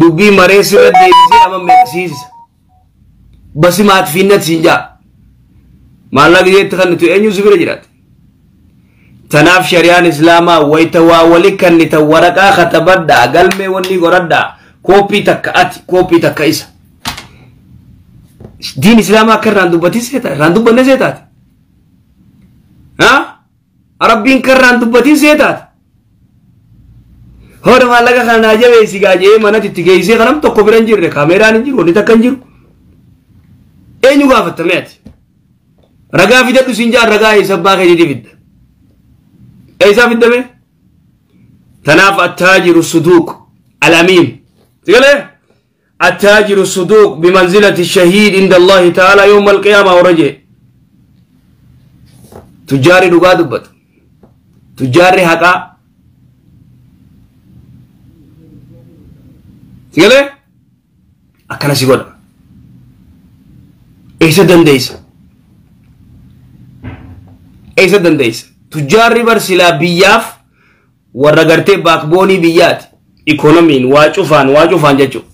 Dubbii maree sirra deebisee amma meeqsiisa. Basi maatfiinnat siin jaa. Maallaqa jeetti kannitu eenyu si bira jiraate? Tanaaf shari'aan islaamaa wayita waa wali kannita waraqaa katabadhaa, galmee wanni godhadhaa, kooppii takka ati, kooppii takka isa. Diin islaamaa akka irraan dubbatin seeta, irraan dubbanne seetaati. Rabbiin kan irraan dubbatin seetaati. Hooda maallaqa kana naa jabeessi gaa jee manatti itti geessee kanam tokko bira hin jirre, kaameeraan hin jiru, wanni takka hin jiru. Eenyu gaafattame ati? Ragaa fidadhu siin jaan, ragaa eessa abbaa keetiitii fidda? Eessaa fiddame? Tanaaf attaajiru suduuq alamiin. Sigalee? Attaajiru suduuq bimanzilati shahiid inda Allahi ta'ala yawma alqiyaama warra jee. Tujjaarri dhugaa dubbatu. Tujjaarri haqaa. Sigalee? Akkana si godha. Eessa dandeessa? Eessa dandeessa? Tujjaarri bar silaa biyyaaf warra gartee baakboonii biyyaati. Ikoonomiin waa cufaan, waa cufaan jechuudha.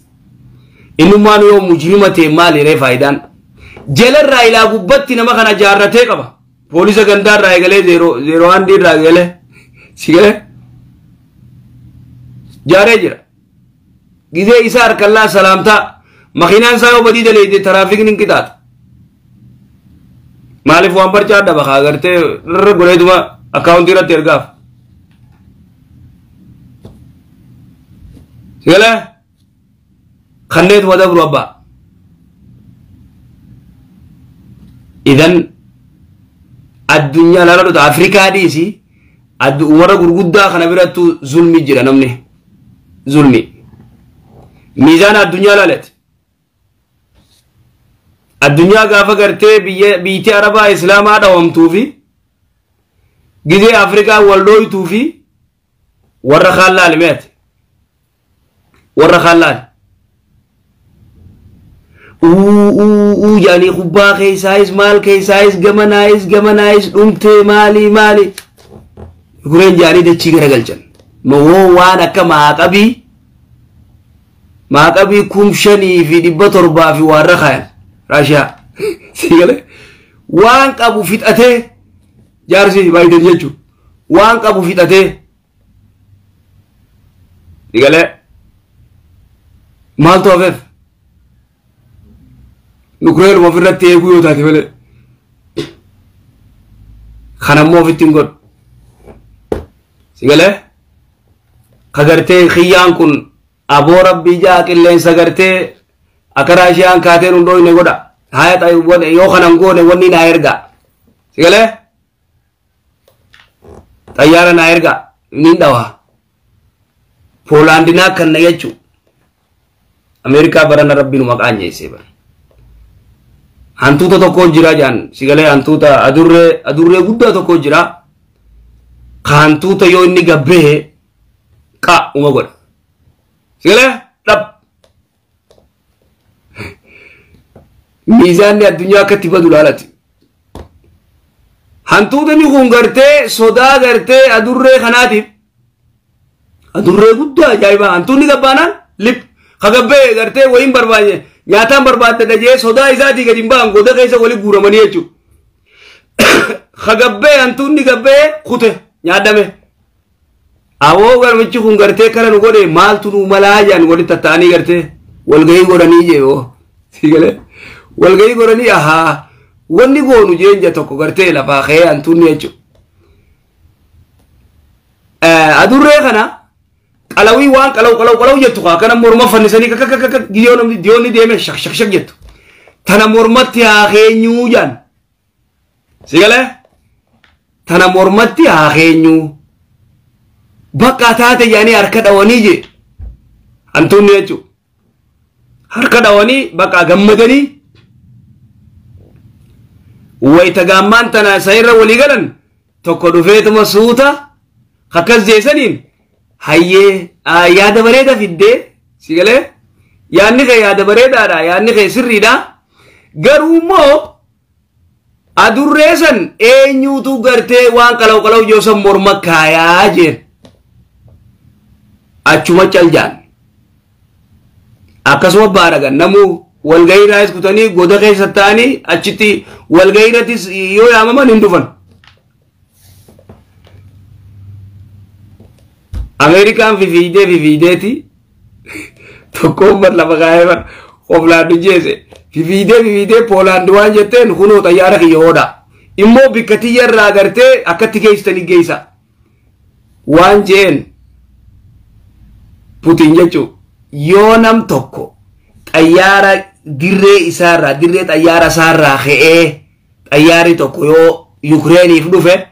Innummaan yoo mujrima ta'e maali ree faayidaan? Jalarraa ilaa gubbatti nama kana jaarratee qaba. Poolisa gandaarraa eegalee zeeroo handii irraa eegalee si galee jaaree jira. Gizee isaa harkallaa salaamtaa makiinaan isaa yoo badii daleeyde taraafikni hin qixaatu. Maaliif waan barcaa dhaba kaa gartee irra godheetuma akkaawuntii irratti ergaaf. Si galee kanneetuma dabru abbaa. Idan addunyaa laala dhuta Afrikaa dhiisi warra gurguddaa kana birattu zulmi jira namni zulmi. Miizaana addunyaa laalati. Addunyaa gaafa gartee biyyi Arabaa Islaamaa dhawamtuu fi gizee Afrikaa wal dhooytuu fi warra kaan laali meeti. Warra kaan laali. Uu jaanii kubbaa keessaayis maal keessaayis gamanaayis gamanaayis dhumtee maali maali. Gureen jaanii dachii garagalchan. Mawoo waan akka maaqabii 5700 fi warra kaayan. Raashiyaa. Sigalee waan qabu fixatee jaarsi Baayiden jechuun waan qabu fixatee sigalee maaltu hafeef? Nukreeluma ofirratti eeguu yoo taate malee. Kanammoo ofitti hin godhu. Sigalee ka gartee kiyyaan kun aboo rabbii jaa qilleensa gartee akka Raashiyaan kaateen hin dhooyne godha. Haya yoo kanan goone wanni naa ergaa. Sigalee xayyaara naa ergaa niin dhawa. Poolaandinaa kan na jechuu. Ameerikaa barana rabbiin maqaan jeessee bara. Hantuuta tokko jira jaan sigalee hantuuta adurree guddaa tokko jira. Ka hantuuta yoo inni gabbee qa uma godha. Sigalee dhab. Miizaanni addunyaa akkatti badu laalati. Hantuutni kun gartee sodaa gartee adurree kanaatiif adurree guddaa ajaa'ibaa hantuutni gabbaanaan lip ka gabbee gartee wayiin barbaade nyaataan barbaadde jee sodaa isaatii gadi hin ba'an goda keessa wali guuramanii jechuudha. Ka gabbee hantuutni gabbee kute nyaadame. Awoo garmichi kun gartee kana nu godhe maaltu nu malaa jaan walitti tatta'anii gartee walgahii godhanii jee oo sigalee walgahii godhanii ahaa wanni goonu jeen tokko gartee lafaa ka'ee hantuutni jechuudha. Adurree kana qalawii waan qalaw qalaw qalaw jettu kaa kana morma fannisanii kakka diyoonni deeme shak shak shak jettu. Tana mormatti haa keenyuu jaan. Sigalee tana mormatti haa keenyuu. Bakka taate jaanii harka dhawanii jee hantuunni jechuudha. Harka dhawanii bakka gammadanii wayita gaammaan tana isa irra walii galan tokko dhufeetuma suuta akkas jeessaniin hayyee yaada bareeda fiddee sigalee yaadni kee yaada bareedaadha yaadni kee sirriidha garuu immoo adurree san eenyuutu gartee waan qalaw qalaw joosan morma kaayaa jeen. Achuma cal jaan. Akkasuma baaragan namuu Walgahii irraayis kutanii goda keessa ta'anii achitti walgahii irrattis yoo yaamaman hin dhufan. Ameerikaan fifiidee fifiideeti tokkoon bar lafa kaayee bar Poolaand jeese fifiidee fifiidee Poolaand waan jetteen kunoo xayyaara kiyya hoodha. Immoo bikka tiyya irraa gartee akkatti geessitanii geessa. Waan jeen Putin jechuun yoo nam tokko xayyaara dirree isaarraa dirree xayyaara isaarraa ka'ee xayyaarri tokko yoo Yukreeniif dhufe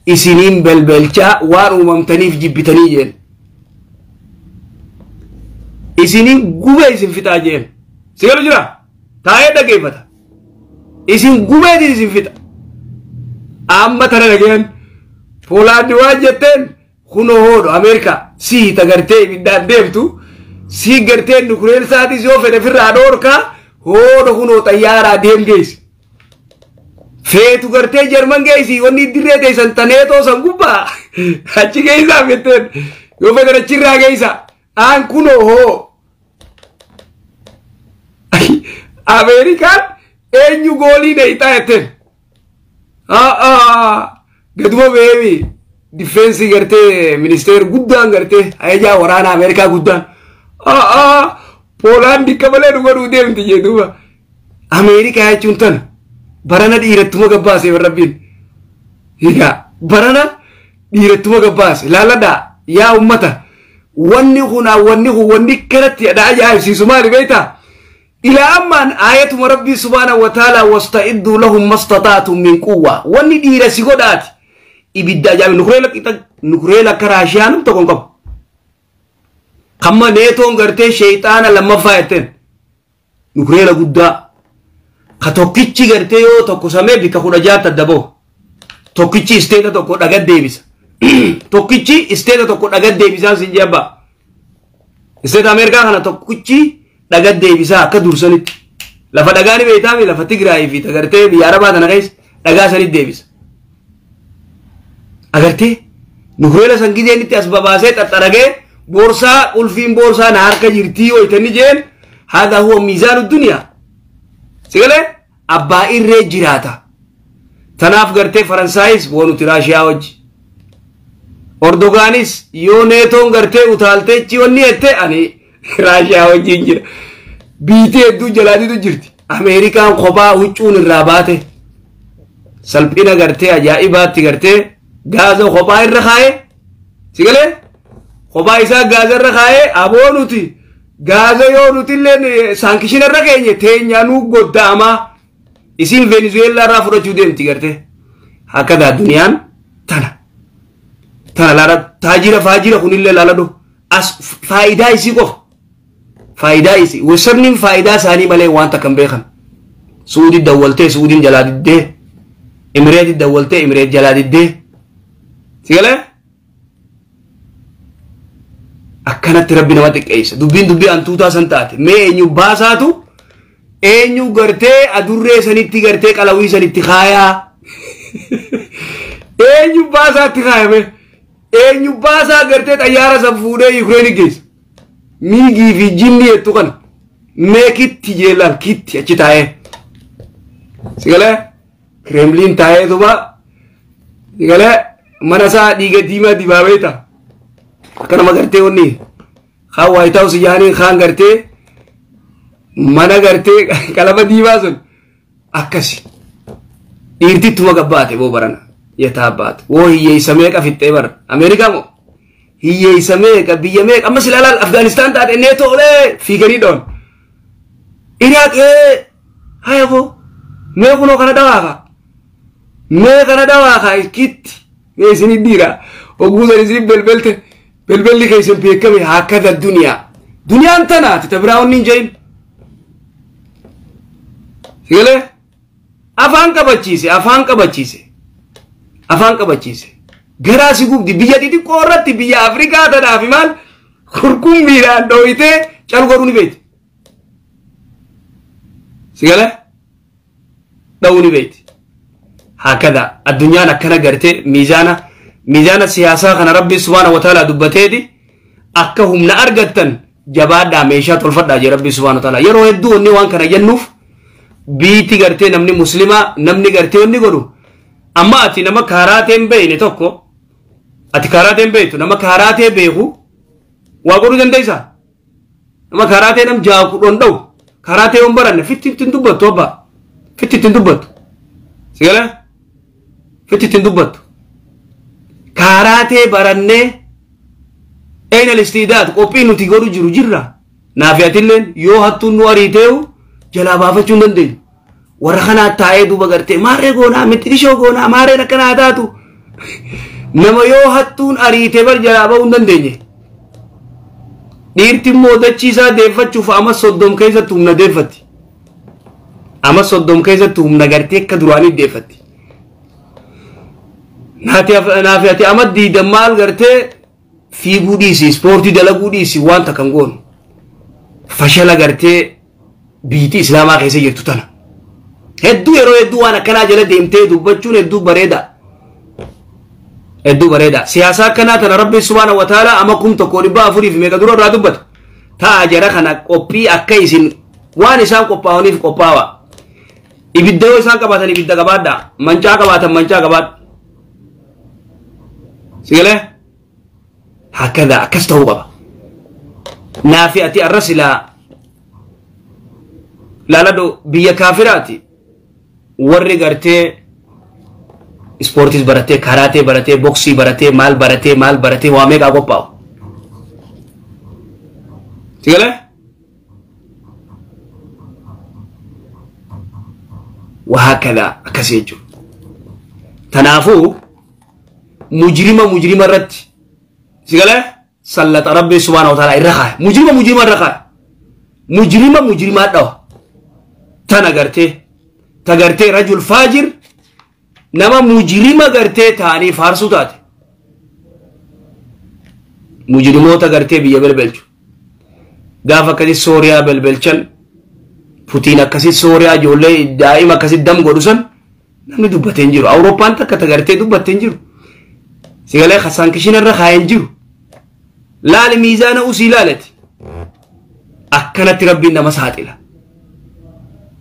isiniin belbelchaa waan uumamtaniif jibbitanii jeen. Isiniin gubee isin fixaa jeen. Si galu jira? Taa'ee dhaggeeffata. Isin gubeetiin isin fixa. Amma tana dhageen Poolaandi waan jetteen kunoo hoodho Ameerikaa sii tagartee ibiddaan deemtu sii gartee nukuleen isaatis yoo fedhe ofirraa dhoorkaa hoodho kunoo xayyaaraa deem geessi. Feetu gartee Jarman geessi wanni dirree teessan taneetoo san gubbaa achi geessaa jetteen yoo fedhan achirraa geessa aan kunoo hoo. Ameerikaan eenyu goolii dheeyxaa jetteen. Gaduma beebi difeensi gartee ministeer guddaan gartee ajajaa waraana Ameerikaa guddaan. Poolaandi akka malee nu godhuu deemti jee duuba. Ameerikaa jechuun tana barana dhiirattuma gabbaase rabbiin. Egaa barana dhiirattuma gabbaase laaladhaa yaa ummata wanni kun wanni kun wanni kanatti dha ajaa'ibsiisu maali beektaa? Ilaa ammaan aayatuma rabbii subhaanahu wa ta'ala wasta'idduu lahum mastata'tum min quwwa wanni dhiira si godhaati ibidda ajaa'iba nukureela akka Raashiyaa nam tokko hin qabu. Kamma neetoon gartee sheeyxaana lammaffaa jetteen nukureela guddaa ka tokkichi gartee yoo tokko samee bikka 16 adda bahu tokkichi isteeta tokko dhagat deebisa tokkichi isteeta tokko dhagat deebisaa sin jabba isteeta Ameerikaa kana tokkichi dhagat deebisaa akka dursanitti lafa dhagaani beektaami lafa Tigraayii fi tagartee biyya Arabaa tana keessa dhagaa sanitti deebisa. Agartee nukureela san gizeen itti as babaasee xaxxaragee boorsaa ulfiin boorsaa na harka jirtii hoytanii jeen haadha huwa miizaanu duniyaa. Sigalee abbaa irree jiraata. Tanaaf gartee Faransaayis boonuti Raashiyaa wajji. Ordogaanis yoo neetoon gartee utaalteechi wanni jette ani Raashiyaa wajjin jira. Biitii hedduu jalaatitu jirti. Ameerikaan kophaa huccuun irraa baate. Salphina gartee ajaa'ibaatti gartee gaaza kophaa irra kaa'ee. Sigalee kophaa isaa gaaza irra kaa'ee aboo nuti gaaza yoo nuti illee saankishina irra keenye teenyaanuu godda'amaa. Isin Venezueelaa irraa fudhachuu deemti gartee. Akkadaa duniyaan tana. Tana laala taajira faajira kunillee laala as faayidaa isii qofa. Faayidaa isii wesarniin faayidaa isaanii malee waan takka hin beekan. Suudii dawwaltee Suudiin jalaa diddee. Imireetii dawwaltee Imireet jalaa diddee. Sigalee? Akkanatti rabbi nama xiqqeessa. Dubbiin dubbii hantuutaa san taate. Mee eenyu baasaatu eenyu gartee adurree sanitti gartee qalawii sanitti kaayaa. Eenyu baasaatti kaayame. Eenyu baasaa gartee xayyaara san fuudhee Yukireenii geessa. Miigii fi jinni jettu kana mee kitti jeelaan kitti achi taa'ee. Sigalee Kireemliin taa'ee tuba sigalee mana isaa dhiiga diimaa dibaabee ta'a. Akkanuma gartee wanni kaan Waayit Haawus jaanii kaan gartee mana gartee qalama diimaa sun akkasi. Dhiirtittuma gabbaate boo barana yataa baate woo hiyyeessa meeqa fixxee bara Ameerikaa moo hiyyeessa meeqa biyya meeqa amma sila laal Afgaanistaan taate neetoolee fiiganii dhoon. Iraaq haya boo mee kunoo kana dhawaaka mee kana dhawaaka kitti mee isinii dhiira oguu san isin belbelte belbelli keessan beekame hakada duniyaa duniyaan tanaati ta biraa wanni hin jedhin. Sigalee afaan qabachiise afaan qabachiise afaan qabachiise garaa si gubdi biyya xixiqqoo irratti biyya Afrikaa tanaaf maal kurkumbiidhaan dhooyitee cal godhuu ni beekti. Sigalee dha'uu ni beekti. Hakada addunyaan akkana gartee miizaana siyaasaa kana rabbi subhaana wa ta'ala dubbateeti akka humna argattan Jabaadhaa, meeshaa tolfadhaa jee Rabbi subhaanahu wa ta'ala. Yeroo hedduu wanni waan kana jennuuf biitti gartee namni muslimaa namni gartee wanni godhu amma ati nama kaaraatee hin beekne tokko, ati kaaraatee hin beektu, nama kaaraatee beeku waa godhuu dandeessaa? Nama kaaraatee nam ja'a kudhan dha'u kaaraatee yoon baranne fitti ittiin dubbattu, abbaa, fitti ittiin dubbattu, si galee fitti ittiin dubbattu. Kaaraatee barannee ayna listiidaat qophii nuti godhu jiru jirra. Naafi atilleen yoo hattuun nu ariiteehu jalaa baafachuu hin dandeenyu. Warra kanaa taa'ee duuba gartee maarree goonaa, mixxishoo goonaa, maarreen akkanaa taatu, nama yoo hattuun ariitee bar jalaa ba'uu hin dandeenye. Dhiirti immoo dachii isaa deeffachuuf ama 30 keessatti humna deeffatti. Ama 30 keessatti humna gartee akka duraanii deeffatti. Naafi ati ama diidan maal gartee fiiguu dhiisi, ispoortii dalaguu dhiisi, waan takka hin goonu. Fashala gartee biitii islaamaa keessa jirtu tana. Hedduu yeroo hedduu waan akkanaa jala deemtee dubbachuun hedduu bareeda. Hedduu bareeda. Siyaasa akkanaa tana Rabbi subhaanahu wa ta'ala ama 1400 fi meeqa dura irraa dubbata. Ta'a jara kana qophii akka isin waan isaan qophaa'aniif qophaawa. Ibidda yoo isaan qabaatan ibidda qabaadha. Mancaa qabaatan mancaa qabaadha. Sigalee? Hakkadaa akkas ta'uu qaba. Naafi ati arra silaa laaladhu, biyya kaafiraati warri gartee ispoortiis baratee, karaatee baratee, boksii baratee, maal baratee, maal baratee, waa meeqaa qophaa'u. Sigalee? Wahaakadaa akkasii jechuudha. Tanaafuu mujrima mujrima irratti, sigalee, sallata Rabbi subhaanahu wa ta'ala irra kaaya. Mujrima mujrima irra kaaya. Mujrima mujrimaa dhawa. Tana gartee ta gartee rajul faajir nama mujrima gartee ta'anii faarsuu taate. Mujrimoota gartee biyya belbelchu. Gaafa akkasii Sooriyaa belbelchan, Putiin akkasii Sooriyaa ijoollee daa'ima akkasii dam godhu san namni dubbatee hin jiru. Awurooppaan takka ta gartee dubbattee hin jiru. Sigalee saankishina irra kaayee hin jiru. Laali, miizaana usii laalati. Akkanatti Rabbiin nama saaxila.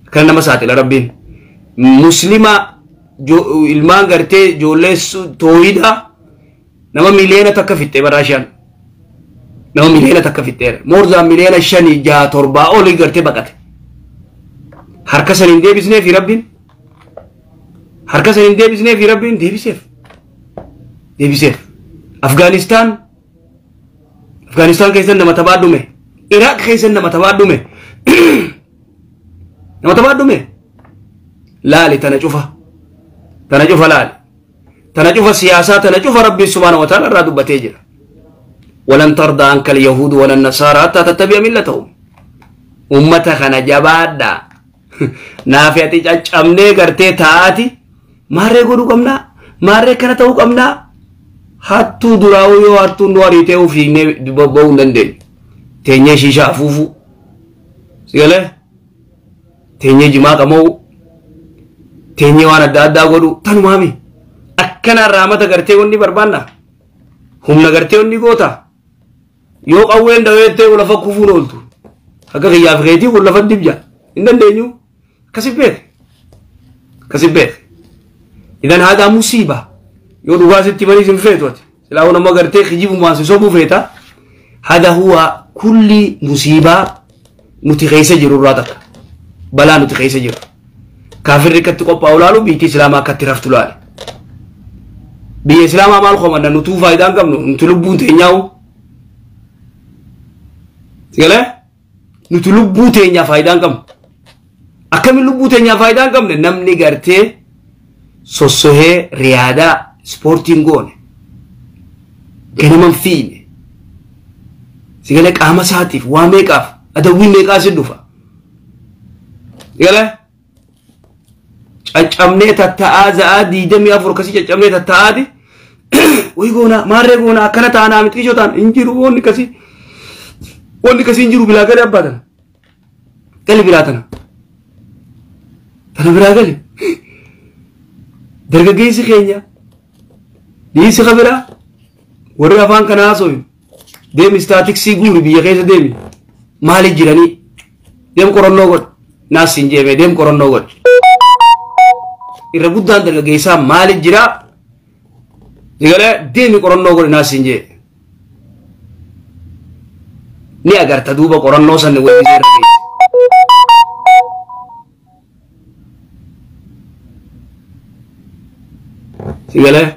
Akkana nama saaxila Rabbiin. Muslima ilmaan gartee ijoollee tooyidha nama 1 miliyoona fixxee Raashiyaan. Nama 1 miliyoona fixxeera. More than 5 miliyoona, 6, 7 olii gartee baqate. Harka san hin deebisnee fi Rabbiin. Harka san hin deebisnee fi Rabbiin deebiseef. Deebiseef. Afgaanistaan keessa nama taphaa dhume. Iraaq keessa nama taphaa dhume. Nama taphaa dhume. Laali tana cufa. Tana cufa laali. Tana cufa siyaasaa tana cufa Rabbiin subhaanahu wa ta'ala irraa dubbatee jira. ولن ترضى عنك اليهود ولا النصارى حتى تتبع ملتهم. Ummata kana jabaadha. Naafi ati caccabnee gartee taa'aati maarree godhuu qabnaa, maarree kana ta'uu qabnaa. Hattuu duraa'uu yoo hattuun nu ariitee fiignee ba'uu hin dandeenyu. Teenyee shiishaa afuufuu. Sigalee? Teenyee jimaa qama'uu. Teenyee waan adda addaa godhuu tanumaami. Akkana raamata gartee wanni barbaanna. Humna gartee wanni goota. Yoo qawween dhaweettee lafa kufuun ooltu. Akka kiyyaaf keetii kun lafa dibja. Hin dandeenyu. Akkasi beek. Akkasi beek. إذن هذا مصيبة. Yoo dhugaa sitti marii sin feetu ati. Silaa nama gartee kijibumaan si sobuu feeta. هذا هو kulli musiibaa nuti keessa jiru irraa takka. Balaa nuti keessa jiru. Kaafirri akkatti qophaa'u laalu, biyyi islaamaa akkatti raftu laale. Biyya islaamaa maal qomanna? Nutuu faayidaa hin qabnu, nuti lubbuun teenyaa'u. Sigalee? Nuti lubbuu teenyaa faayidaa hin qabnu. Akkamiin lubbuu teenyaa faayidaa hin qabne? Namni gartee sossohee riyaadaa ispoortiin goone, ganaman fiine. Sigalee, qaama isaatiif waa meeqaaf adawwiin meeqaa si dhufa. Sigalee? Caccabnee tatta'aa za'aa 24 akkasii caccabnee tatta'aati. Wayi goonaa, maarree goonaa, akkana taanaa, mixqiishoo ta'an hin jiru wanni akkasii. Wanni akkasii hin jiru. Bilaa gali abbaa tana. Gali biraa tana. Tana biraa gali. Dargaggeessi keenya dhiisi ka biraa warri afaan kana haasoyu deemi, statistics guuri biyya keessa deemi. Maali jiranii deem qorannoo godh naas hin jeeme deem qorannoo godh irra guddaan dargaggeessaa maali jira sigalee deemi qorannoo godh naas hin jee ni agarta duuba qorannoo sanni wajjin irra geesse. Sigalee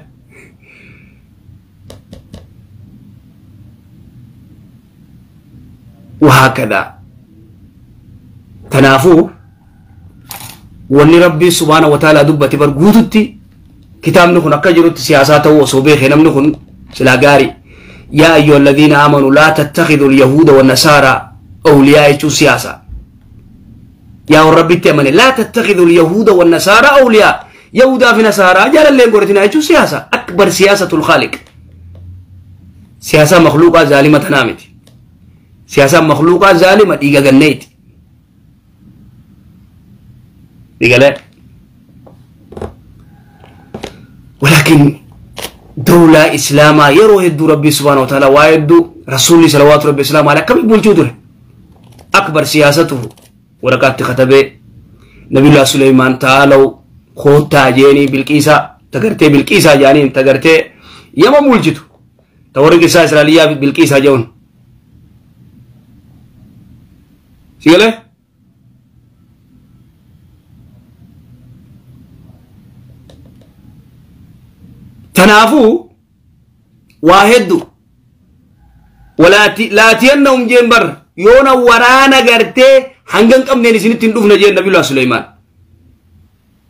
وهكذا تنافو واني ربي سبحانه وتعالى دبتي برغوتتي كتاب نكون أكجرت سياساته وصوبيخ نمنكون سلاغاري يا أيها الذين آمنوا لا تتخذوا اليهود والنصارى أولياء سياسة يا ربي تأمني لا تتخذوا اليهود والنصارى أولياء يهودا في نصارى جال اللي قرتنا سياسة أكبر سياسة الخالق سياسة مخلوقة ظالمة نامتي سياسة مخلوقة ظالمة ديغا غنيت ديغا لا ولكن دولة إسلاما يروه يدو ربي سبحانه وتعالى ويدو رسولي صلوات ربي السلام عليه كم يقول جودره أكبر سياسته ورقات خطبه نبي الله سليمان تعالوا خوتا جيني بالكيسة تقرتي بالكيسة جانين تقرتي يما مولجتو تورق إسا إسرائيلية بالكيسة جون سيقاله تنافو واحد ولا لاتينهم جنبر يونا ورانا غرتي هنگن قمنين سنتين دفنا جين نبي الله سليمان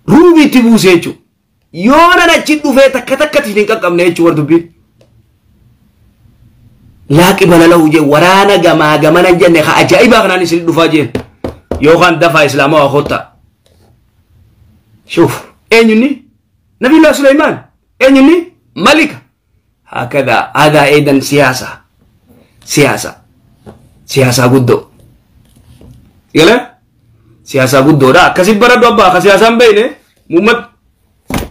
روبي تبوسيچو يونا نچي دفه تك تك تشين قمنين چو وردبي لا قبل له جي ورانا غما غمنا جن خا عجائب غنان سن دفا جين يوخان دفا اسلاما وخطا شوف اينني نبي الله سليمان اينني ملك هكذا هذا ايضا سياسه سياسه سياسه غدو يلا سياسه غدو دا كسب برد ابا سياسه بينه محمد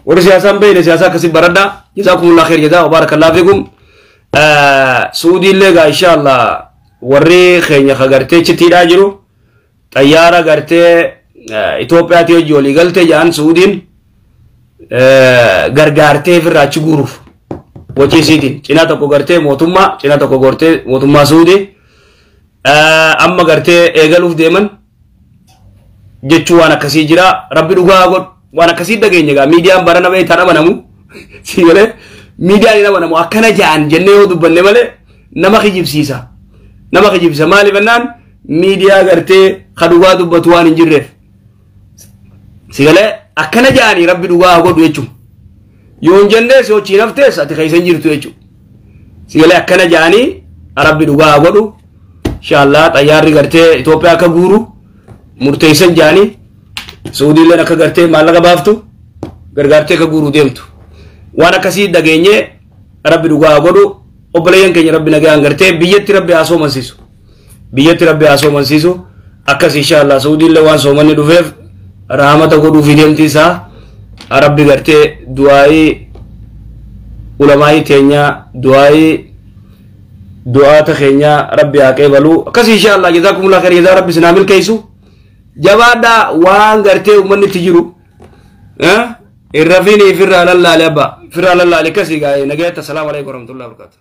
ور سياسه بينه سياسه كسب برد جزاكم الله خير جزاء وبارك الله فيكم سعودي لغا ان شاء الله وري خينيا خغرتي چتي داجرو طياره غرتي ኢትዮጵያ تيجولي غلتي جان سعودين غرغارتي فراچ غورف وچي سيدين چنا تکو غرتي موتوما چنا تکو غرتي موتوما سعودي اما غرتي ايغلوف ديمن جچو وانا كسي جرا ربي دغا غود وانا كسي دغينيغا ميديا برنا بي تنمنمو سيغله miidiyaan nama namu akkana ja'an jennee yoo dubbanne malee nama kijibsiisa nama kijibsiisa maaliif jennaan miidiyaa gartee ka dhugaa dubbatu waan hin jirreef sigalee akkana ja'anii rabbi dhugaa haa godhu jechuun yoo hin jennees yoo chiinaftees ati keessa hin jirtu jechuun sigalee akkana ja'anii rabbi dhugaa haa godhu inshallah xayyaarri gartee Itoophiyaa akka guuru murteessan ja'anii Suudiileen akka gartee maallaqa baaftu gargaartee akka guuru deemtu. Waan akkasii dhageenye rabbi dhugaa godhu obboleeyyan keenya rabbi nagaan gartee biyyatti rabbi haa soomansiisu biyyatti rabbi haa soomansiisu akkas inshallah Suudiillee waan soomanni dhufeef rahmata godhuufi deemti isaa rabbi gartee du'aayii ulamaayii teenyaa du'aayii du'aata keenyaa rabbi haa qeebalu akkas inshallah jazaakumullah khayr jazaa rabbi sinaa milkeessu jabaadhaa waan gartee uummanni itti jiru الرفيني في الرالة لابا في الرالة لكسي نجاة السلام عليكم ورحمة الله وبركاته.